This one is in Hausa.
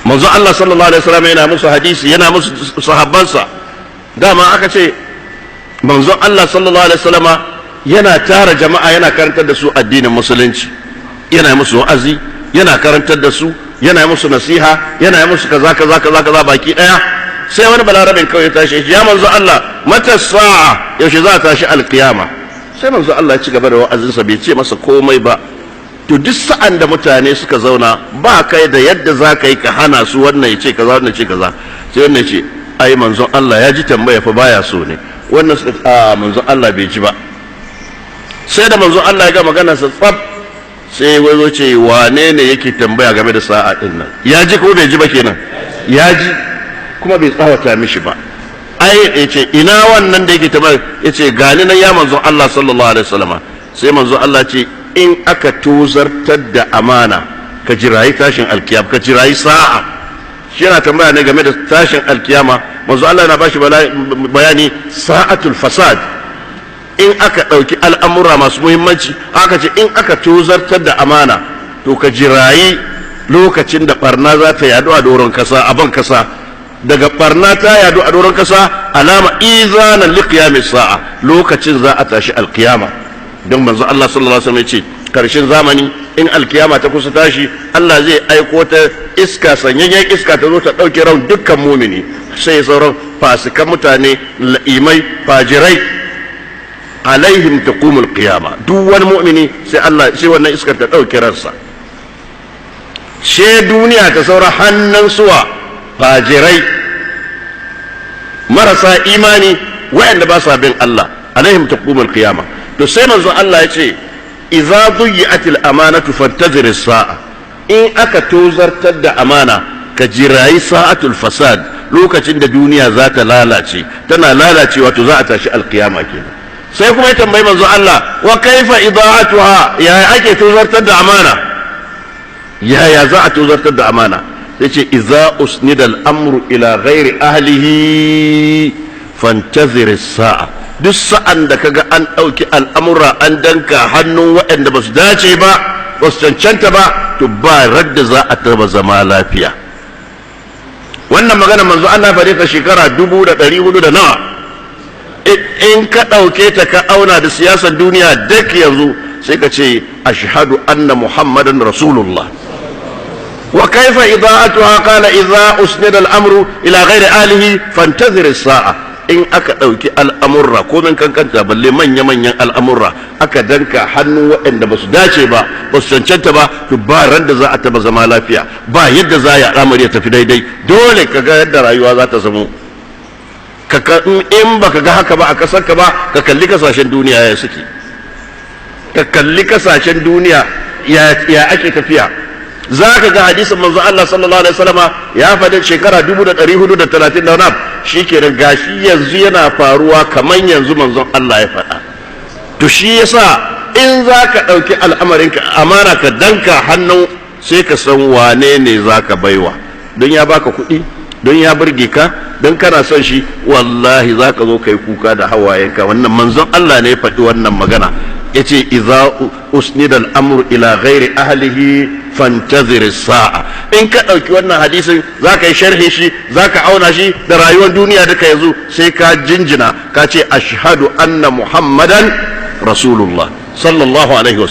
Manzo Allah sallallahu alaihi wasallam yana musu hadisi, yana musu sahabbansa. Dama aka ce manzo Allah sallallahu alaihi wasallama yana tara jama'a, yana karantar da su addinin Musulunci, yana musu wa'azi, yana karantar da su, yana musu nasiha, yana musu kaza kaza kaza kaza baki daya. Sai wani Balarabin kawai ya tashi: "Ya manzo Allah, mata sa'a? Yaushe za a tashi alkiyama?" Sai manzo Allah ya ci gaba da wa'azinsa, bai ce masa komai ba. To, duk sa'an da mutane suka zauna, ba kai da yadda za ka yi ka hana su. Wannan ya ce kaza, wannan ya ce kaza. Sai wannan ya ce: "Ai manzon Allah ya ji tambaya fa, baya so ne." Wannan suka: "A, manzon Allah bai ji ba." Sai da manzon Allah ya ga maganarsa tsaf, sai wai zo ce: "Wane ne yake tambaya game da sa'a din nan? Ya ji ko bai ji ba?" Kenan ya ji, kuma bai tsawata mishi ba. Ai ya ce: "Ina wannan da yake tambaya?" Ya ce: "Gani nan, ya manzon Allah sallallahu alaihi wasallama." Sai manzon Allah ce: "In aka tozartar da amana, ka jirayi tashin alkiyama, ka jirayi sa'a." Shi yana tambaya ne game da tashin alkiyama, manzo Allah yana bashi bayani sa'atul fasad. In aka ɗauki al'amura masu muhimmanci, aka ce in aka tozartar da amana, to ka jirayi lokacin da barna za ta yadu a doron kasa, a ban kasa. Daga barna ta yadu a doron kasa, alama izanan liqiyamis sa'a, lokacin za a tashi alkiyama. Don manzo Allah sallallahu alaihi wasallam ya ce karshen zamani, in alkiyama ta kusa tashi, Allah zai aiko ta iska, sanyayyen iska, ta zo ta ɗauke ran dukkan mumini, sai sauran fasikan mutane, la'imai, fajirai. Alaihim taqumul qiyama. Duk wani mu'mini sai Allah, sai wannan iskar ta ɗauke ransa, she duniya ta saura hannun suwa? Fajirai, marasa imani, wayanda ba sa bin Allah. Alaihim taqumul qiyama. To, sai manzo Allah ya ce: "Idza duyi'atil amanatu fantazir as-sa'a." In aka tozartar da amana, ka jirayi sa'atul fasad, lokacin da duniya za ta lalace. Tana lalacewa, to za a tashi alkiyama kenan. Sai kuma ya tambayi manzo Allah: "Wa kaifa ida'atuha? Yaya ake tozartar da amana? Yaya za a tozartar da amana?" Sai ce: "Idza usnida al-amru ila ghairi ahlihi fantazir as-sa'a." Duk sa'an da kaga an ɗauki al'amura an danka hannun waɗanda ba su dace ba, ba su cancanta ba, to ba radda za a taba zama lafiya. Wannan magana manzo Allah faɗe ta shekara 1400 da nawa. In ka ɗauke ta ka auna da siyasar duniya duk yanzu, sai ka ce: "Ashhadu anna Muhammadan rasulullah." "Wa kaifa ida'atuha?" Qala: "Idza usnida al-amru ila ghairi ahlihi fantazir as-sa'a." In aka ɗauki al'amurra, komin kankanta, balle manya-manyan al'amurra, aka danka hannun waɗanda ba su dace ba, ba su cancanta ba, to ba ran da za a taba zama lafiya, ba yadda za a yi al'amari ya tafi daidai. Dole ka ga yadda rayuwa za ta zamo. In baka ga haka ba a kasar ka ba, ka kalli kasashen duniya ya suke, ka kalli kasashen duniya ya ake tafiya. Za ka ga hadisin manzo Allah sallallahu alaihi wasallama ya faɗi shekara 1430 da wani, shi kenan, gashi yanzu yana faruwa kamar yanzu manzon Allah ya faɗa. To, shi yasa in za ka ɗauki al'amarinka amana ka danka hannu, sai ka san wane ne za ka baiwa. Don ya baka kuɗi, don ya burge ka, don kana son shi, wallahi za ka zo ka yi kuka da hawayenka. Wannan manzon Allah ne ya faɗi wannan magana, ya ce: "Idza usnida al-amru ila ghairi ahlihi fantazir sa'a." In ka ɗauki wannan hadisin, za ka yi sharhin shi, za ka auna shi da rayuwar duniya duka yanzu, sai ka jinjina ka ce: "Ashhadu anna Muhammadan rasulullah sallallahu alaihi wasallam."